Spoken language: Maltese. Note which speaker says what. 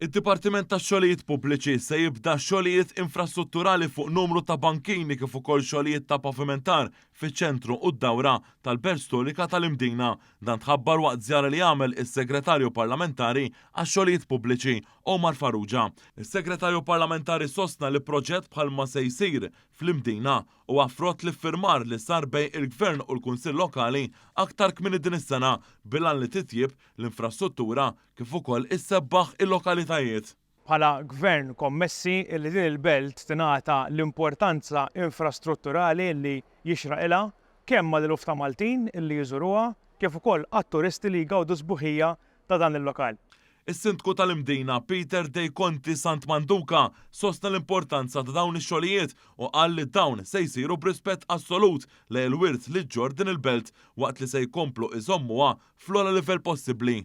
Speaker 1: Id-Dipartiment tax-Xogħlijiet Pubbliċi se jibda xogħlijiet infrastrutturali fuq numru ta' bankini kif ukoll xogħlijiet ta' pavimentar fiċ-ċentru u d-dawra tal-Belt Storika tal-Imdina. Dan tħabbar waqt żjara li għamel is-Segretarju Parlamentari għax-Xogħlijiet Pubbliċi, Omar Farrugia. Is-Segretarju Parlamentari sostna li proġett bħalma se jsir fl-Imdina huwa frott l-iffirmar li sar bejn il-Gvern u l-Kunsill Lokali aktar kmieni din is-sena bil-għan li titjieb l-infrastruttura kif ukoll issebbaħ il-lokalitajiet.
Speaker 2: Bħala Gvern kommessi li din il-belt tingħata l-importanza infrastrutturali li jixraqilha kemm għall-eluf ta' Maltin li jżuruha kif ukoll għat-turisti li jgawdu s-sbuħija ta' dan il-lokal.
Speaker 1: Is-Sindku tal-Imdina, Peter Dei Conti Sant Manduca, sostna l-importanza ta' dawn ix-xogħlijiet u qal li dawn se jsiru b'rispett assolut lejn il-wirt li ġġorr din il-belt waqt li se jkomplu iżommuha fl-ogħla livell possibbli.